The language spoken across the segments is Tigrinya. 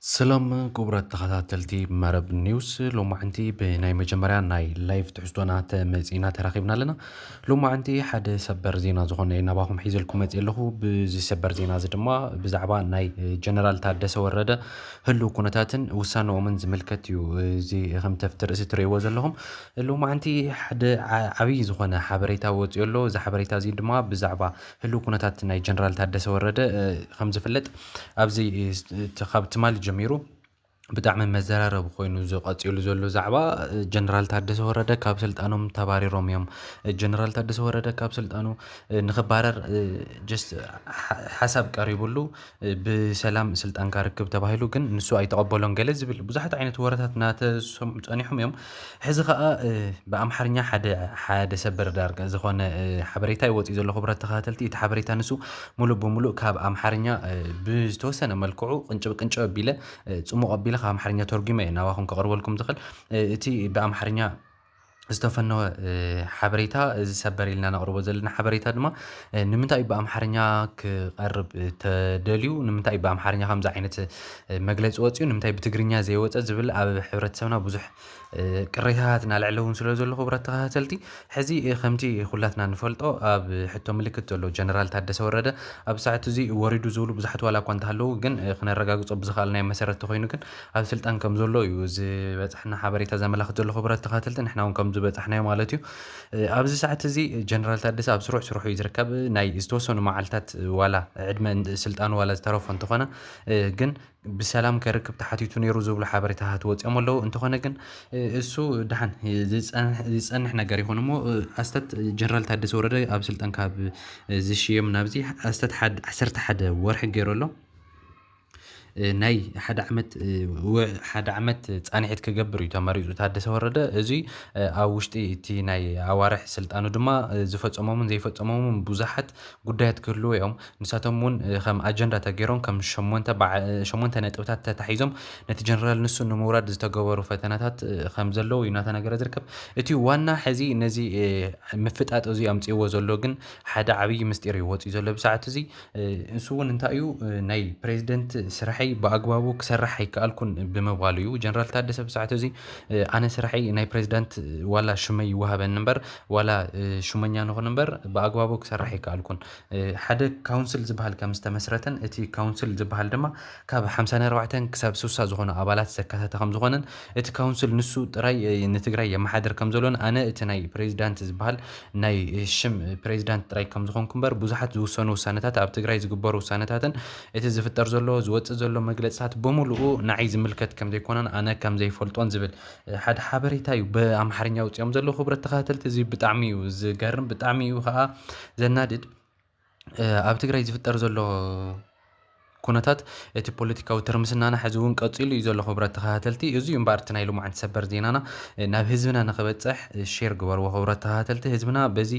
ሰላም ክቡራት ተኸታተልቲ መረብ ኒውስ፣ ሎማዕንቲ ብናይ መጀመርያ ናይ ላይቭ ትሕዝቶና ተመጺና ተራኺብና ኣለና። ሎማዕንቲ ሓደ ሰበር ዜና ዝኾነ ናባኹም ሒዘልኩም መጺእ ኣለኹ። ብዚ ሰበር ዜና እዚ ድማ ብዛዕባ ናይ ጀነራል ታደሰ ወረደ ህልው ኩነታትን ውሳነኦምን ዝምልከት እዩ። እዚ ከም ተፍቲ ርእሲ ትርእይዎ ዘለኹም ሎማዕንቲ ሓደ ዓ-፣ ዓብዪ ዝኾነ ሓበሬታ ወፂኡ ኣሎ። እዚ ሓበሬታ እዚ ድማ ብዛዕባ ህልው ኩነታት ናይ ጀነራል ታደሰ ወረደ፣ እ፣ ከም ዝፍለጥ ኣብዚ፣ እ፣ እቲ ካብ ትማሊ ጀሚሩ ብጣዕሚ መዘራረቢ ኮይኑ ዝቐፂሉ ዘሎ ዛዕባ፣ እ፣ ጀነራል ታደሰ ወረደ ካብ ስልጣኖም ተባሪሮም እዮም። እ፣ ጀነራል ታደሰ ወረደ ካብ ስልጣኑ፣ እ፣ ንኽባረር፣ እ፣ ጀስት ሓ-፣ ሓሳብ ቀሪቡሉ፣ እ፣ ብሰላም ስልጣንካ ርክብ ተባሂሉ፣ ግን ንሱ ኣይተቐበሎን ገለ ዝብል ብዙሓት ዓይነት ወረታት እናተሰምዑ ጸኒሖም እዮም። ሕዚ ኸኣ፣ እ፣ ብኣምሓርኛ ሓደ፣ ሓደ ሰበር ዳርጋ ዝኾነ፣ እ፣ ሓበሬታ ይወጽእ ዘሎ ክቡራት ተኸታተልቲ። እቲ ሓበሬታ ንሱ ሙሉእ ብሙሉእ ካብ ኣምሓርኛ፣ እ፣ ብዝተወሰነ መልክዑ ቅንጭብ ቅንጭብ ኣቢለ፣ እ፣ ጽሙቕ ኣቢለ ካብ ኣምሓርኛ ተርጉመ እየ ናባኹም ከቕርበልኩም ዝኽእል። እ፣ እቲ ብኣምሓርኛ ዝተፈነወ፣ እ፣ ሓበሬታ፣ እዚ ሰበር ኢልና ነቕርቦ ዘለና ሓበሬታ ድማ፣ እ፣ ንምንታይ እዩ ብኣምሓርኛ ክቐርብ፣ እ፣ ተደልዩ? ንምንታይ እዩ ብኣምሓርኛ ከምዚ ዓይነት፣ እ፣ መግለጺ ወጺኡ? ንምንታይ ብትግርኛ ዘይወጸ? ዝብል ኣብ ሕብረተሰብና ብዙሕ፣ እ፣ ቅሬታታት እናልዕለ እውን ስለ ዘሎ ክቡራት ተኸታተልቲ፣ ሕዚ፣ እ፣ ከምቲ ኩላትና ንፈልጦ ኣብ ሕቶ ምልክት ዘሎ ጀነራል ታደሰ ወረደ ኣብ ሰዓት እዚ ወሪዱ ዝብሉ ብዙሓት ዋላ እኳ እንተሃለዉ፣ ግን፣ እ፣ ክነረጋግጾ ብዝኸኣልናዮ መሰረት ተኾይኑ ግን ኣብ ስልጣን ከም ዘሎ እዩ ዝበጻሕና ሓበሬታ ዘመላኽት ዘሎ ክቡራት ተኸታተልቲ፣ ንሕና እውን ከም ዝበጻሕናዮ ማለት እዩ። እ፣ ኣብዚ ሰዓት እዚ ጀነራል ታደሰ ኣብ ስሩዕ ስርሑ እዩ ዝርከብ። ናይ ዝተወሰኑ መዓልታት ዋላ ዕድመ ን-፣ ስልጣኑ ዋላ ዝተረፎ እንተኾነ፣ እ፣ ግን ብሰላም ከርክብ ተሓቲቱ ነይሩ ዝብሉ ሓበሬታታት ወፂኦም ኣለዉ። እንተኾነ ግን፣ እ፣ እሱ ደሓን ዝፀንሕ፣ ዝፀንሕ ነገር ይኾን እሞ፣ እ፣ ኣስተት ጀነራል ታደሰ ወረደ ኣብ ስልጣን ካብ፣ እ፣ ዝሽየም ናብዚ ኣስተት ሓድ-፣ ዓሰርተ ሓደ ወርሒ ገይሩ ኣሎ። እ፣ ናይ ሓደ ዓመት፣ እ፣ ወ-፣ ሓደ ዓመት ጻንሒት ክገብር እዩ ተመሪጹ ታደሰ ወረደ። እዚ፣ እ፣ ኣብ ውሽጢ እቲ ናይ ኣዋርሕ ስልጣኑ ድማ፣ እ፣ ዝፈጸሞምን ዘይፈጸሞምን ብዙሓት ጉዳያት ክህልዉ እዮም። ንሳቶም እውን፣ እ፣ ከም ኣጀንዳ ተገይሮም ከም ሸሞንተ በዓ-፣ ሸሞንተ ነጥብታት ተታሒዞም ነቲ ጀነራል ንሱ ንምውራድ ዝተገበሩ ፈተናታት፣ እ፣ ከም ዘለዉ እዩ እናተነገረ ዝርከብ። እቲ ዋና ሕዚ ነዚ፣ እ፣ ምፍጣጥ እዚ ኣምጽእዎ ዘሎ ግን ሓደ ዓብዪ ምስጢር እዩ ወጺኡ ዘሎ ብሰዓት እዚ። እ፣ ንሱ እውን እንታይ እዩ፣ እ፣ ናይ ፕሬዚደንት ስራሐይ ብኣግባቡ ክሰርሕ ኣይከኣልኩን ብምባሉ እዩ። ጀነራል ታደሰ ብሰዓት እዚ፣ እ፣ ኣነ ስራሐይ ናይ ፕሬዚዳንት ዋላ ሽመይ ይወሃበኒ እምበር፣ ዋላ፣ እ፣ ሹመኛ ንኹን እምበር፣ ብኣግባቡ ክሰርሕ ኣይከኣልኩን። እ፣ ሓደ ካውንስል ዝበሃል ከም ዝተመስረተን፣ እቲ ካውንስል ዝበሃል ድማ ካብ ሓምሳን ኣርባዕተን ክሳብ ስሳ ዝኾኑ ኣባላት ዘካተተ ከም ዝኾነን፣ እቲ ካውንስል ንሱ ጥራይ፣ እ፣ ንትግራይ የመሓድር ከም ዘሎን፣ ኣነ እቲ ናይ ፕሬዚዳንት ዝበሃል ናይ ሽም ፕሬዚዳንት ጥራይ ከም ዝኾንኩ እምበር፣ ብዙሓት ዝውሰኑ ውሳነታት፣ ኣብ ትግራይ ዝግበሩ ውሳነታትን እቲ ዝፍጠር ዘሎ፣ ዝወፅእ ዘሎ መግለፅታት ብምሉኡ ንዓይ ዝምልከት ከም ዘይኮነን ኣነ ከም ዘይፈልጦን ዝብል ሓደ ሓበሬታ እዩ ብኣምሓርኛ ኣውፂኦም ዘለዉ ክቡራት ተኸታተልቲ። እዚ ብጣዕሚ እዩ ዝገርም፣ ብጣዕሚ እዩ ከዓ ዘናድድ። እ፣ ኣብ ትግራይ ዝፍጠር ዘሎ ኩነታት፣ እቲ ፖለቲካዊ ትርምስናና ሕዚ እውን ቀፂሉ እዩ ዘሎ ክቡራት ተኸታተልቲ። እዚ እዩ እምበኣር እቲ ናይ ሎማዓንቲ ሰበር ዜናና፣ እ፣ ናብ ህዝብና ንኽበፅሕ፣ እ፣ ሼር ግበርዎ ክቡራት ተኸታተልቲ። ህዝብና በዚ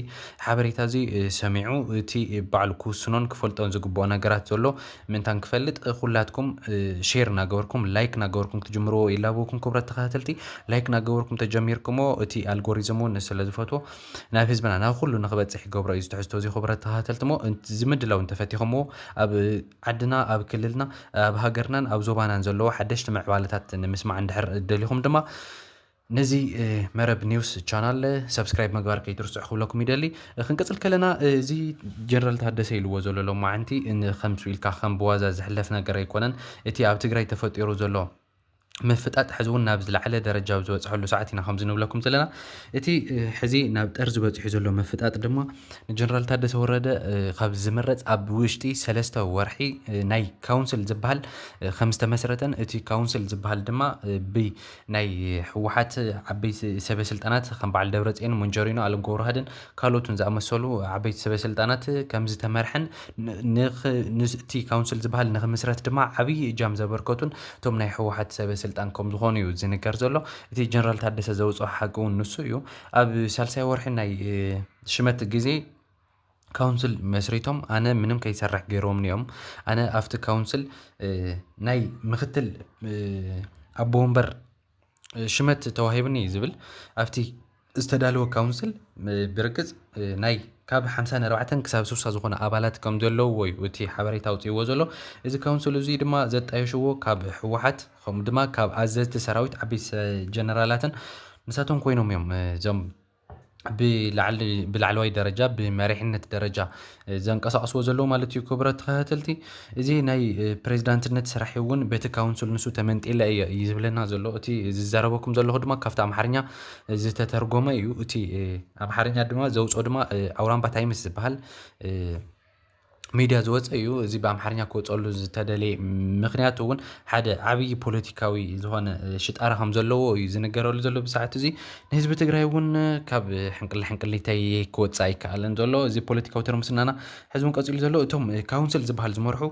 ሓበሬታ እዚ፣ እ፣ ሰሚዑ እቲ ባዕሉ ክውስኖን ክፈልጦን ዝግብኦ ነገራት ዘሎ ምእንታን ክፈልጥ፣ እ፣ ኩላትኩም፣ እ፣ ሼር እናገበርኩም፣ ላይክ እናገበርኩም ክትጅምርዎ ይላበወኩም ክቡራት ተኸታተልቲ። ላይክ እናገበርኩም ተጀሚርኩሞ እቲ ኣልጎሪዝም እውን ስለ ዝፈትዎ ናብ ህዝብና፣ ናብ ኩሉ ንኽበፅሕ ይገብሮ እዩ እዚ ትሕዝቶ እዚ ክቡራት ተኸታተልቲ። እሞ እዚ ምድላው እንተፈቲኹምዎ ኣብ ዓድና፣ ኣብ ክልልና፣ ኣብ ሃገርናን ኣብ ዞባናን ዘለዉ ሓደሽቲ ምዕባለታት ንምስማዕ እንድሕር ደሊኹም ድማ ነዚ፣ እ፣ መረብ ኒውስ ቻናል ሰብስክራይብ ምግባር ከይትርስዑ ክብለኩም ይደሊ። ክንቅጽል ከለና፣ እዚ ጀነራል ታደሰ ኢልዎ ዘሎ ሎማዓንቲ ን-፣ ከም ኢልካ ከም ብዋዛ ዝሕለፍ ነገር ኣይኮነን። እቲ ኣብ ትግራይ ተፈጢሩ ዘሎ ምፍጣጥ ሕዚ እውን ናብ ዝለዓለ ደረጃ ኣብ ዝበፅሐሉ ሰዓት ኢና ከምዚ ንብለኩም ዘለና። እቲ፣ እ፣ ሕዚ ናብ ጠርዚ በፂሑ ዘሎ ምፍጣጥ ድማ ንጀነራል ታደሰ ወረደ፣ እ፣ ካብ ዝምረፅ ኣብ ውሽጢ ሰለስተ ወርሒ፣ እ፣ ናይ ካውንስል ዝበሃል፣ እ፣ ከም ዝተመስረተን እቲ ካውንስል ዝበሃል ድማ፣ እ፣ ብናይ ህወሓት ዓበይቲ ሰበ ስልጣናት ከም በዓል ደብረፅዮን፣ ሞንጀሪኖ፣ ኣለም ገብረዋህድን ካልኦትን ዝኣመሰሉ ዓበይቲ ሰበ ስልጣናት ከም ዝተመርሐን ን-፣ ንኽ-፣ ንስ-፣ እቲ ካውንስል ዝበሃል ንኽምስረት ድማ ዓብዪ እጃም ዘበርከቱን እቶም ናይ ህወሓት ሰበ ስልጣን ከም ዝኾኑ እዩ ዝንገር ዘሎ። እቲ ጀነራል ታደሰ ዘውፅኦ ሓቂ እውን ንሱ እዩ። ኣብ ሳልሳይ ወርሒ ናይ፣ እ፣ ሽመት ግዜ ካውንስል መስሪቶም ኣነ ምንም ከይሰርሕ ገይሮምኒ እዮም። ኣነ ኣብቲ ካውንስል፣ እ፣ ናይ ምክትል፣ እ፣ ኣቦ ወንበር፣ እ፣ ሽመት ተዋሂብኒ እዩ ዝብል። ኣብቲ ዝተዳለወ ካውንስል፣ እ፣ ብርግጽ፣ እ፣ ናይ ካብ ሓምሳ ንኣርባዕተ ክሳብ ስሳ ዝኾነ ኣባላት ከም ዘለውዎ እዩ እቲ ሓበሬታ ኣውፅእዎ ዘሎ። እዚ ካውንስል እዚ ድማ ዘጣየሽዎ ካብ ህወሓት ከምኡ ድማ ካብ ኣዘዝቲ ሰራዊት ዓበይቲ ጀነራላትን ንሳቶም ኮይኖም እዮም እዞም ብላዕለዋይ ደረጃ ብመሪሕነት ደረጃ ዘንቀሳቀስዎ ዘለዉ ማለት እዩ። ክቡራት ተኸታተልቲ፣ እዚ ናይ ፕሬዚዳንትነት ስራሕ እውን በቲ ካውንስል ንሱ ተመንጢለ እየ እዩ ዝብለና ዘሎ። እቲ ዝዛረበኩም ዘለኹ ድማ ካብቲ ኣምሓርኛ ዝተተርጎመ እዩ። እቲ ኣምሓርኛ ድማ ዘውፅኦ ድማ ኣውራምባ ታይምስ ዝበሃል ሚድያ ዝወፀ እዩ። እዚ ብኣምሓርኛ ክወፀሉ ዝተደለየ ምክንያት እውን ሓደ ዓብዪ ፖለቲካዊ ዝኾነ ሽጣራ ከም ዘለዎ እዩ ዝነገረሉ ዘሎ ብሰዓት እዚ። ንህዝቢ ትግራይ እውን ካብ ሕንቅሊ ሕንቅሊተይ ክወፅእ ኣይከኣለን ዘሎ። እዚ ፖለቲካዊ ትርምስናና ሕዚ እውን ቀፂሉ ዘሎ። እቶም ካውንስል ዝበሃል ዝመርሑ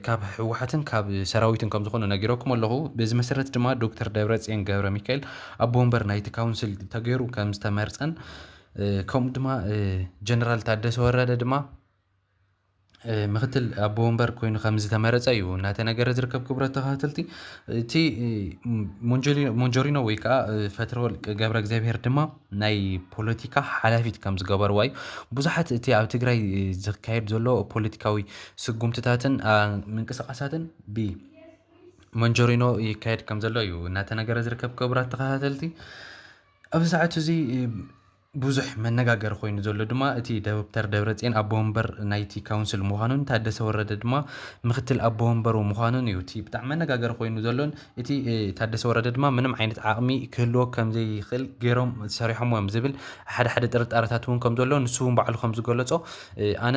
ካብ ህወሓትን ካብ ሰራዊትን ከም ዝኾኑ ነጊረኩም ኣለኹ። በዚ መሰረት ድማ ዶክተር ደብረፅዮን ገብረ ሚካኤል ኣቦ ወንበር ናይቲ ካውንስል ተገይሩ ከም ዝተመርፀን ከምኡ ድማ ጀነራል ታደሰ ወረደ ድማ ምክትል ኣቦ ወንበር ኮይኑ ከም ዝተመረፀ እዩ እናተነገረ ዝርከብ። ክቡራት ተኸታተልቲ፣ እቲ ሞንጆሪኖ ወይ ከዓ ፈትረወርቅ ገብረ እግዚኣብሔር ድማ ናይ ፖለቲካ ሓላፊት ከም ዝገበርዋ እዩ። ብዙሓት እቲ ኣብ ትግራይ ዝካየድ ዘሎ ፖለቲካዊ ስጉምትታትን ምንቅስቃሳትን ብሞንጆሪኖ ይካየድ ከም ዘሎ እዩ እናተነገረ ዝርከብ። ክቡራት ተኸታተልቲ፣ ኣብዚ ሰዓት እዚ ብዙሕ መነጋገሪ ኮይኑ ዘሎ ድማ እቲ ዶክተር ደብረፅዮን ኣቦ ወንበር ናይቲ ካውንስል ምዃኑን ታደሰ ወረደ ድማ ምክትል ኣቦ ወንበሩ ምዃኑን እዩ። እቲ ብጣዕሚ መነጋገሪ ኮይኑ ዘሎን እቲ ታደሰ ወረደ ድማ ምንም ዓይነት ዓቕሚ ክህልዎ ከም ዘይኽእል ገይሮም ሰሪሖም እዮም ዝብል ሓደ ሓደ ጥርጣረታት እውን ከም ዘሎ ንሱ እውን ባዕሉ ከም ዝገለጾ ኣነ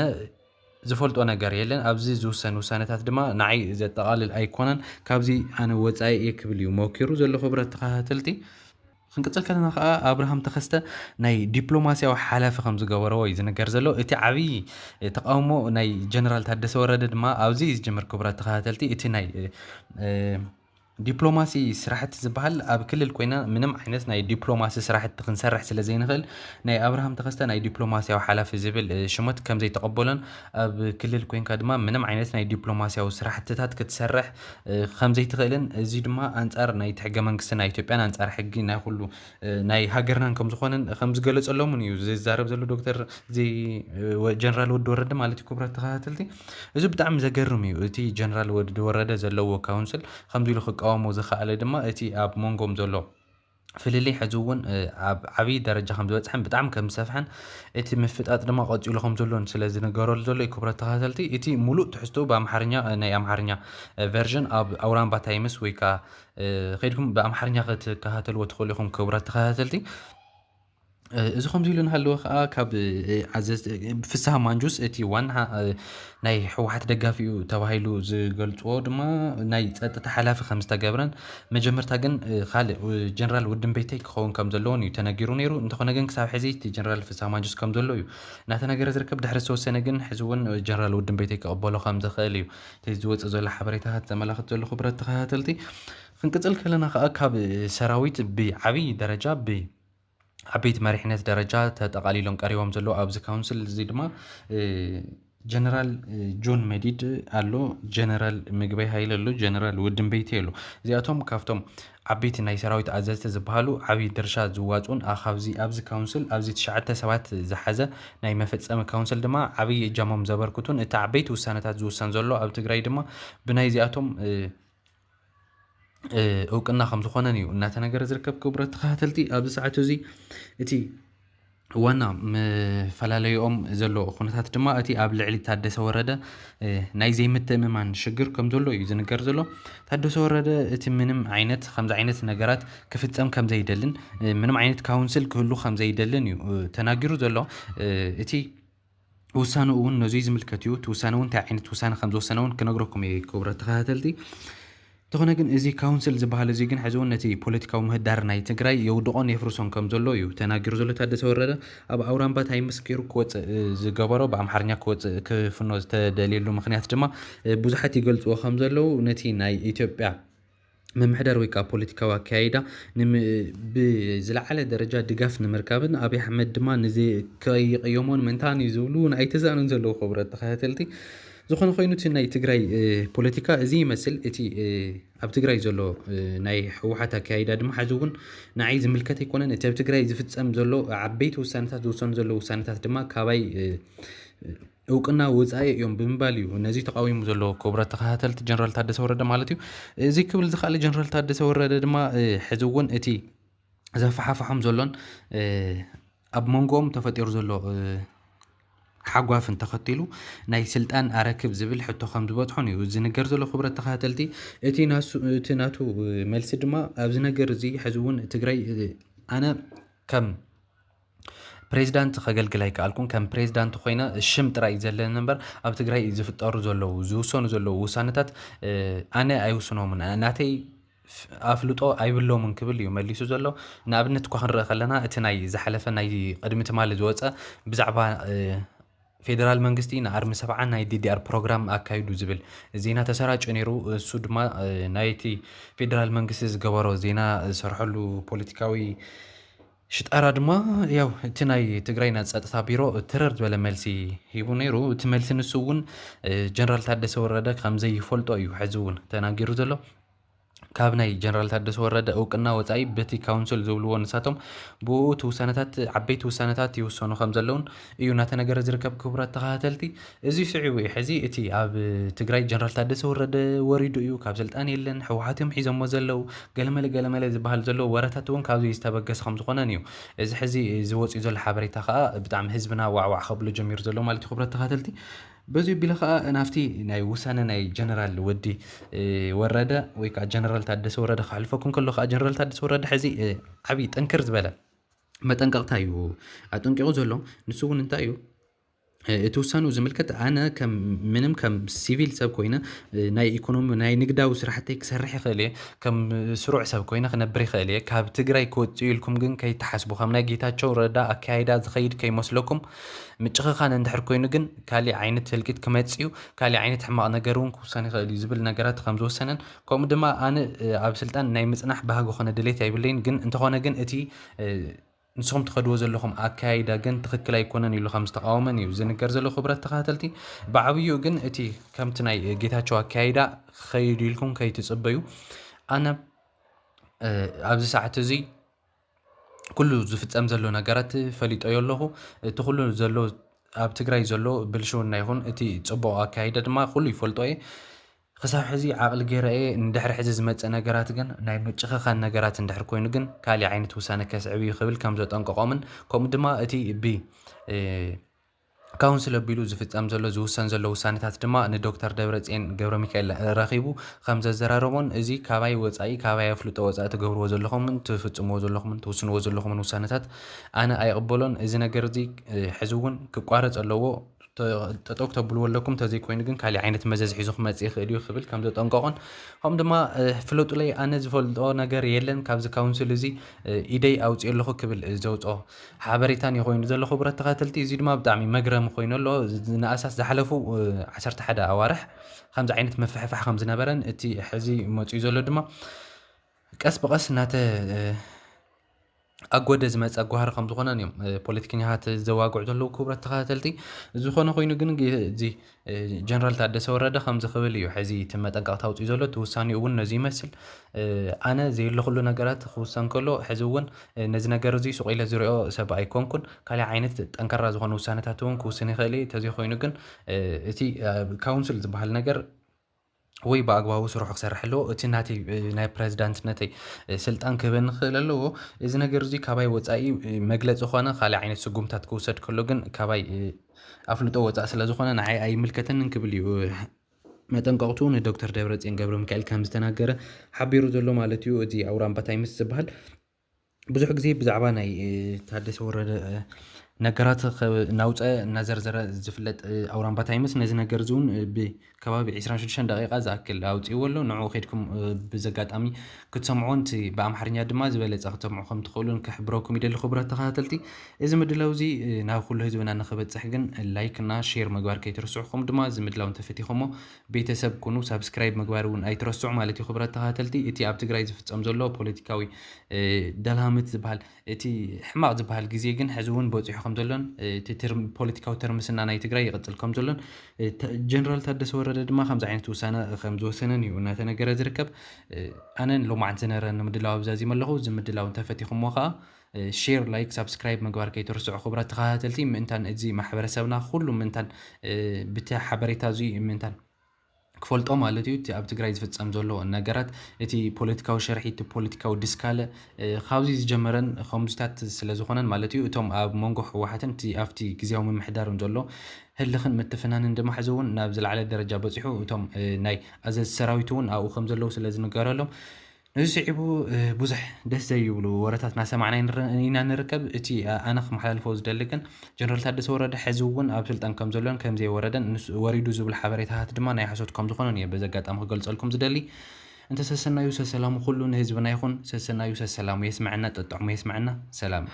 ዝፈልጦ ነገር የለን። ኣብዚ ዝውሰን ውሳነታት ድማ ንዓይ ዘጠቓልል ኣይኮነን፣ ካብዚ ኣነ ወፃኢ እየ ክብል እዩ መኪሩ ዘሎ። ክቡራት ተኸታተልቲ፣ ክንቅፅል ከለና ከዓ ኣብርሃም ተኸስተ ናይ ዲፕሎማሲያዊ ሓላፊ ከም ዝገበረዎ እዩ ዝነገር ዘሎ። እቲ ዓብዪ ተቃውሞ ናይ ጀነራል ታደሰ ወረደ ድማ ኣብዚ እዩ ዝጅምር። ክቡራት ተኸታተልቲ፣ እቲ ናይ ዲፕሎማሲ ስራሕቲ ዝበሃል ኣብ ክልል ኮይና ምንም ዓይነት ናይ ዲፕሎማሲ ስራሕቲ ክንሰርሕ ስለ ዘይንኽእል ናይ ኣብርሃም ተኸስተ ናይ ዲፕሎማሲያዊ ሓላፊ ዝብል ሽመት ከም ዘይተቐበሎን ኣብ ክልል ኮይንካ ድማ ምንም ዓይነት ናይ ዲፕሎማሲያዊ ስራሕትታት ክትሰርሕ ከም ዘይትኽእልን እዚ ድማ ኣንፃር ናይ ሕገ መንግስቲ ናይ ኢትዮጵያን ኣንፃር ሕጊ ናይ ኩሉ ናይ ሃገርናን ከም ዝኾነን ከም ዝገለፀሎምን እዩ ዝዛረብ ዘሎ ዶክተር ጀነራል ወዲ ወረደ ማለት እዩ። ክቡራት ተኸታተልቲ፣ እዚ ብጣዕሚ ዘገርም እዩ። እቲ ጀነራል ወዲ ወረደ ዘለዎ ካውንስል ከምዚ ኢሉ ክቃወሞ ዝኸኣለ ድማ እቲ ኣብ መንጎም ዘሎ ፍልልይ ሕዚ እውን ኣብ ዓብዪ ደረጃ ከም ዝበፅሐን ብጣዕሚ ከም ዝሰፍሐን እቲ ምፍጣጥ ድማ ቀፂሉ ከም ዘሎን ስለ ዝነገረሉ ዘሎ እዩ። ክቡራት ተኸታተልቲ፣ እቲ ሙሉእ ትሕዝቶ ብኣምሓርኛ ናይ ኣምሓርኛ ቨርዥን ኣብ ኣውራምባ ታይምስ ወይ ከዓ ከይድኩም ብኣምሓርኛ ክትከታተልዎ ትኽእሉ ኢኹም። ክቡራት ተኸታተልቲ፣ እዚ ከምዚ ኢሉ እናሃለወ ከዓ ካብ ኣዘዝ ፍስሃ ማንጁስ እቲ ዋና ናይ ህወሓት ደጋፊ እዩ ተባሂሉ ዝገልፅዎ ድማ ናይ ፀጥታ ሓላፊ ከም ዝተገብረን መጀመርታ ግን ካልእ ጀነራል ውድን ቤተይ ክኸውን ከም ዘለዎን እዩ ተነጊሩ ነይሩ። እንተኾነ ግን ክሳብ ሕዚ እቲ ጀነራል ፍስሃ ማንጁስ ከም ዘሎ እዩ እናተነገረ ዝርከብ። ድሕሪ ዝተወሰነ ግን ሕዚ እውን ጀነራል ውድን ቤተይ ክቕበሎ ከም ዝኽእል እዩ እቲ ዝወፅእ ዘሎ ሓበሬታታት ዘመላኽት ዘሎ። ክቡራት ተኸታተልቲ፣ ክንቅፅል ከለና ከዓ ካብ ሰራዊት ብዓብዪ ደረጃ ብ ዓበይቲ መሪሕነት ደረጃ ተጠቓሊሎም ቀሪቦም ዘለዉ ኣብዚ ካውንስል እዚ ድማ ጀነራል ጆን መዲድ ኣሎ፣ ጀነራል ምግበይ ሃይለ ኣሎ፣ ጀነራል ውድን ቤቲ ኣሎ። እዚኣቶም ካብቶም ዓበይቲ ናይ ሰራዊት ኣዘዝቲ ዝበሃሉ ዓብዪ ድርሻ ዝዋፁን ካብዚ ኣብዚ ካውንስል ኣብዚ ትሽዓተ ሰባት ዝሓዘ ናይ መፈፀሚ ካውንስል ድማ ዓብዪ እጃሞም ዘበርክቱን እቲ ዓበይቲ ውሳነታት ዝውሰን ዘሎ ኣብ ትግራይ ድማ ብናይዚኣቶም እውቅና ከም ዝኾነን እዩ እናተነገረ ዝርከብ። ክቡራት ተኸታተልቲ፣ ኣብዚ ሰዓት እዚ እቲ ዋና መፈላለይኦም ዘሎ ኩነታት ድማ እቲ ኣብ ልዕሊ ታደሰ ወረደ ናይ ዘይምትእምማን ሽግር ከም ዘሎ እዩ ዝንገር ዘሎ። ታደሰ ወረደ እቲ ምንም ዓይነት ከምዚ ዓይነት ነገራት ክፍፀም ከም ዘይደልን ምንም ዓይነት ካውንስል ክህሉ ከም ዘይደልን እዩ ተናጊሩ ዘሎ። እቲ ውሳነ እውን ነዙይ ዝምልከት እዩ። እቲ ውሳነ እውን እንታይ ዓይነት ውሳነ ከም ዝወሰነ እውን ክነግረኩም እየ። ክቡራት ተኸታተልቲ፣ እንተኾነ ግን እዚ ካውንስል ዝበሃል እዚ ግን ሕዚ እውን ነቲ ፖለቲካዊ ምህዳር ናይ ትግራይ የውድቆን የፍርሶን ከም ዘሎ እዩ ተናጊሩ ዘሎ ታደሰ ወረደ። ኣብ ኣውራምባ ታይምስ ገይሩ ክወፅእ ዝገበሮ ብኣምሓርኛ ክወፅእ ክፍኖ ዝተደልየሉ ምክንያት ድማ ብዙሓት ይገልፅዎ ከም ዘለዉ ነቲ ናይ ኢትዮጵያ ምምሕዳር ወይ ከዓ ፖለቲካዊ ኣካያይዳ ብዝለዓለ ደረጃ ድጋፍ ንምርካብን ኣብይ ኣሕመድ ድማ ንዚ ከይቅየሞን ምእንታን እዩ ዝብሉ እውን ኣይተዛእኑን ዘለዉ። ክቡራት ተኸታተልቲ፣ ዝኾነ ኮይኑ እቲ ናይ ትግራይ ፖለቲካ እዚ ይመስል። እቲ ኣብ ትግራይ ዘሎ ናይ ህወሓት ኣካያይዳ ድማ ሕዚ እውን ንዓይ ዝምልከት ኣይኮነን። እቲ ኣብ ትግራይ ዝፍፀም ዘሎ ዓበይቲ ውሳነታት፣ ዝውሰኑ ዘለዉ ውሳነታት ድማ ካባይ እውቅና ወፃኢ እዮም ብምባል እዩ ነዚ ተቃዊሙ ዘሎ። ክቡራት ተኸታተልቲ፣ ጀነራል ታደሰ ወረደ ማለት እዩ። እዚ ክብል ዝኸኣለ፣ ጀነራል ታደሰ ወረደ ድማ ሕዚ እውን እቲ ዘፈሓፍሖም ዘሎን ኣብ መንጎኦም ተፈጢሩ ዘሎ ሓጓፍን ተኸቲሉ ናይ ስልጣን ኣረክብ ዝብል ሕቶ ከም ዝበፅሖን እዩ ዝንገር ዘሎ። ክቡራት ተኸታተልቲ፣ እቲ ናቱ መልሲ ድማ ኣብዚ ነገር እዚ ሕዚ እውን ትግራይ ኣነ ከም ፕሬዚዳንት ከገልግል ኣይከኣልኩን። ከም ፕሬዚዳንት ኮይነ ሽም ጥራይ እዩ ዘለኒ እምበር ኣብ ትግራይ ዝፍጠሩ ዘለዉ ዝውሰኑ ዘለዉ ውሳነታት ኣነ ኣይውስኖምን። ናተይ ኣፍልጦ ኣይብሎምን ክብል እዩ መሊሱ ዘሎ። ንኣብነት እኳ ክንርኢ ከለና እቲ ናይ ዝሓለፈ ናይ ቅድሚ ትማሊ ዝወፀ ብዛዕባ ፌደራል መንግስቲ ንኣርሚ ሰብዓ ናይ ዲዲኣር ፕሮግራም ኣካይዱ ዝብል ዜና ተሰራጭ ነይሩ። እሱ ድማ ናይቲ ፌደራል መንግስቲ ዝገበሮ ዜና ዝሰርሐሉ ፖለቲካዊ ሽጣራ ድማ ያው እቲ ናይ ትግራይ ናይ ፀጥታ ቢሮ ትረር ዝበለ መልሲ ሂቡ ነይሩ። እቲ መልሲ ንሱ እውን ጀነራል ታደሰ ወረደ ከም ዘይፈልጦ እዩ ሕዚ እውን ተናጊሩ ዘሎ። ካብ ናይ ጀነራል ታደሰ ወረደ እውቅና ወፃኢ በቲ ካውንስል ዝብልዎ ንሳቶም ብኡ እቲ ውሳነታት፣ ዓበይቲ ውሳነታት ይውሰኑ ከም ዘለውን እዩ እናተነገረ ዝርከብ። ክቡራት ተኸታተልቲ፣ እዚ ስዒቡ እዩ ሕዚ እቲ ኣብ ትግራይ ጀነራል ታደሰ ወረደ ወሪዱ እዩ፣ ካብ ስልጣን የለን፣ ህወሓት እዮም ሒዞሞ ዘለዉ፣ ገለመለ ገለመለ ዝበሃል ዘሎ ወረታት እውን ካብዚ ዝተበገሰ ከም ዝኾነን እዩ። እዚ ሕዚ ዝወፅኡ ዘሎ ሓበሬታ ከዓ ብጣዕሚ ህዝብና ዋዕዋዕ ከብሎ ጀሚሩ ዘሎ ማለት እዩ። ክቡራት ተኸታተልቲ፣ በዚ ቢለ ከዓ ናብቲ ናይ ውሳነ ናይ ጀነራል ወዲ ወረደ ወይ ከዓ ጀነራል ታደሰ ወረደ ክሕልፈኩም ከሎ ከዓ፣ ጀነራል ታደሰ ወረደ ሕዚ ዓብዪ ጥንክር ዝበለ መጠንቀቕታ እዩ ኣጠንቂቑ ዘሎ። ንሱ እውን እንታይ እዩ እቲ ውሳኑ ዝምልከት? ኣነ ከም ምንም ከም ሲቪል ሰብ ኮይነ ናይ ኢኮኖሚ ናይ ንግዳዊ ስራሕተይ ክሰርሕ ይኽእል እየ፣ ከም ስሩዕ ሰብ ኮይነ ክነብር ይኽእል እየ። ካብ ትግራይ ክወፅኡ ኢልኩም ግን ከይተሓስቡ፣ ከም ናይ ጌታቸው ረዳ ኣካያይዳ ዝኸይድ ከይመስለኩም። ምጭኽኻን እንድሕር ኮይኑ ግን ካሊእ ዓይነት ህልቂት ክመፅእ እዩ፣ ካሊእ ዓይነት ሕማቕ ነገር እውን ክውሰን ይኽእል እዩ ዝብል ነገራት ከም ዝወሰነን፣ ከምኡ ድማ ኣነ ኣብ ስልጣን ናይ ምፅናሕ ባህጊ ኮነ ድሌት ኣይብለይን፣ ግን እንተኾነ ግን እቲ ንስኹም ትኸድዎ ዘለኹም ኣካያይዳ ግን ትኽክል ኣይኮነን ኢሉ ከም ዝተቃወመን እዩ ዝንገር ዘሎ። ክቡራት ተኸታተልቲ፣ ብዓብይኡ ግን እቲ ከምቲ ናይ ጌታቸው ኣካያይዳ ክኸይድ ኢልኩም ከይትፅበዩ። ኣነ ኣብዚ ሰዓት እዚ ኩሉ ዝፍፀም ዘሎ ነገራት ፈሊጦዮ ኣለኹ። እቲ ኩሉ ዘሎ ኣብ ትግራይ ዘሎ ብልሽውና ይኹን እቲ ፅቡቕ ኣካያይዳ ድማ ኩሉ ይፈልጦ እየ። ክሳብ ሕዚ ዓቕሊ ገይረ እየ። ንድሕሪ ሕዚ ዝመፅእ ነገራት ግን ናይ ምጭኽኻን ነገራት እንድሕር ኮይኑ ግን ካሊእ ዓይነት ውሳነ ከስዕብ እዩ ክብል ከም ዘጠንቀቖምን፣ ከምኡ ድማ እቲ ብ ካውንስል ኣቢሉ ዝፍፀም ዘሎ ዝውሰን ዘሎ ውሳነታት ድማ ንዶክተር ደብረፅዮን ገብረ ሚካኤል ረኺቡ ከም ዘዘራረቦን፣ እዚ ካባይ ወፃኢ፣ ካባይ ኣፍልጦ ወፃኢ ትገብርዎ ዘለኹምን ትፍፅምዎ ዘለኹምን ትውስንዎ ዘለኹምን ውሳነታት ኣነ ኣይቕበሎን። እዚ ነገር እዚ ሕዚ እውን ክቋረፅ ኣለዎ። ጠጠው ክተብልዎ ኣለኩም፣ እንተዘይኮይኑ ግን ካሊእ ዓይነት መዘዝ ሒዙ ክመፅእ ይኽእል እዩ ክብል ከም ዘጠንቀቖን፣ ከምኡ ድማ ፍለጡለይ፣ ኣነ ዝፈልጦ ነገር የለን ካብዚ ካውንስል እዚ፣ ኢደይ ኣውፅኦ ኣለኹ ክብል ዘውፅኦ ሓበሬታን እዩ ኮይኑ ዘሎ። ክቡራት ተኸታተልቲ፣ እዚ ድማ ብጣዕሚ መግረሚ ኮይኑ ኣሎ። ንኣሳስ ዝሓለፉ ዓሰርተ ሓደ ኣዋርሕ ከምዚ ዓይነት ምፍሕፋሕ ከም ዝነበረን እቲ ሕዚ መፅኡ ዘሎ ድማ ቀስ ብቐስ እናተ ኣጎደ ዝመፀ ኣጓሃሪ ከም ዝኾነን እዮም ፖለቲከኛታት ዘዋግዑ ዘለዉ። ክቡራት ተኸታተልቲ፣ ዝኾነ ኮይኑ ግን እዚ ጀነራል ታደሰ ወረደ ከምዚ ክብል እዩ ሕዚ እቲ መጠንቀቕታ ኣውፅኡ ዘሎ። እቲ ውሳኔኡ እውን ነዚ ይመስል። ኣነ ዘየለኹሉ ነገራት ክውሰን ከሎ፣ ሕዚ እውን ነዚ ነገር እዚ ሱቕ ኢለ ዝሪኦ ሰብ ኣይኮንኩን። ካልእ ዓይነት ጠንካራ ዝኾነ ውሳነታት እውን ክውስን ይኽእል እየ። ተዘይኮይኑ ግን እቲ ካውንስል ዝበሃል ነገር ወይ ብኣግባቡ ስርሑ ክሰርሕ ኣለዎ። እቲ ናተይ ናይ ፕረዚዳንትነተይ ስልጣን ክህበኒ ክኽእል ኣለዎ። እዚ ነገር እዚ ካባይ ወፃኢ መግለፂ ኾነ ካልእ ዓይነት ስጉምታት ክውሰድ ከሎ ግን ካባይ ኣፍልጦ ወፃኢ ስለ ዝኾነ ንዓይ ኣይምልከተንን ክብል እዩ መጠንቀቕቱ ንዶክተር ደብረፅዮን ገብረ ሚካኤል ከም ዝተናገረ ሓቢሩ ዘሎ ማለት እዩ። እዚ ኣውራምባ ታይምስ ዝበሃል ብዙሕ ግዜ ብዛዕባ ናይ ታደሰ ወረደ ነገራት እናውፀ እናዘርዘረ ዝፍለጥ ኣውራምባ ታይምስ ነዚ ነገር እዚ እውን ብከባቢ ዕስራን ሽዱሽተን ደቂቃ ዝኣክል ኣውፅእዎ ኣሎ። ንዑ ከድኩም ብዘጋጣሚ ክትሰምዑን እቲ ብኣምሓርኛ ድማ ዝበለፀ ክትሰምዑ ከም ትኽእሉን ክሕብረኩም ይደሊ። ክቡራት ተኸታተልቲ፣ እዚ ምድላው እዚ ናብ ኩሉ ህዝብና ንክበፅሕ ግን ላይክ እና ሼር ምግባር ከይትርስዑ፣ ከምኡ ድማ እዚ ምድላው እንተፈቲኹሞ ቤተሰብ ኩኑ፣ ሳብስክራይብ ምግባር እውን ኣይትረስዑ ማለት እዩ። ክቡራት ተኸታተልቲ፣ እቲ ኣብ ትግራይ ዝፍፀም ዘሎ ፖለቲካዊ ደልሃምት ዝበሃል እቲ ሕማቕ ዝበሃል ግዜ ግን ሕዚ እውን በፂሑ ዘሎን እቲ ፖለቲካዊ ትርምስና ናይ ትግራይ ይቕፅል ከም ዘሎን ጀነራል ታደሰ ወረደ ድማ ከምዚ ዓይነት ውሳነ ከም ዝወሰነን እዩ እናተነገረ ዝርከብ። ኣነን ሎማዓንቲ ዝነበረኒ ምድላው ኣብዛዚም ኣለኹ። እዚ ምድላው እንተፈቲኹምዎ ከዓ ሼር፣ ላይክ፣ ሳብስክራይብ ምግባር ከይትርስዑ ክቡራት ተኸታተልቲ። ምእንታን እዚ ማሕበረሰብና ኩሉ ምእንታን ብቲ ሓበሬታ እዚ ምእንታን ክፈልጦ ማለት እዩ። እቲ ኣብ ትግራይ ዝፍፀም ዘሎ ነገራት፣ እቲ ፖለቲካዊ ሸርሒ፣ እቲ ፖለቲካዊ ድስካለ ካብዚ ዝጀመረን ከምዚታት ስለ ዝኾነን ማለት እዩ። እቶም ኣብ መንጎ ህወሓትን እቲ ኣብቲ ግዜያዊ ምምሕዳርን ዘሎ ህልኽን ምትፍናንን ድማ ሕዚ እውን ናብ ዝለዓለ ደረጃ በፂሑ፣ እቶም ናይ ኣዘዚ ሰራዊት እውን ኣብኡ ከም ዘለዉ ስለ ዝንገረሎም፣ ንዚ ስዒቡ ብዙሕ ደስ ዘይብሉ ወረታት እናሰማዕና ኢና ንርከብ። እቲ ኣነ ክመሓላልፎ ዝደሊ ግን ጀነራል ታደሰ ወረደ ሕዚ እውን ኣብ ስልጣን ከም ዘሎን ከም ዘይወረደን፣ ወሪዱ ዝብል ሓበሬታታት ድማ ናይ ሓሶት ከም ዝኾነን እየ በዚ ኣጋጣሚ ክገልፀልኩም ዝደሊ። እንተ ሰሰናዩ ሰሰላሙ ኩሉ ንህዝብና ይኹን። ሰሰናዩ ሰሰላሙ የስመዐና፣ ጠጥዕሙ የስመዐና። ሰላም።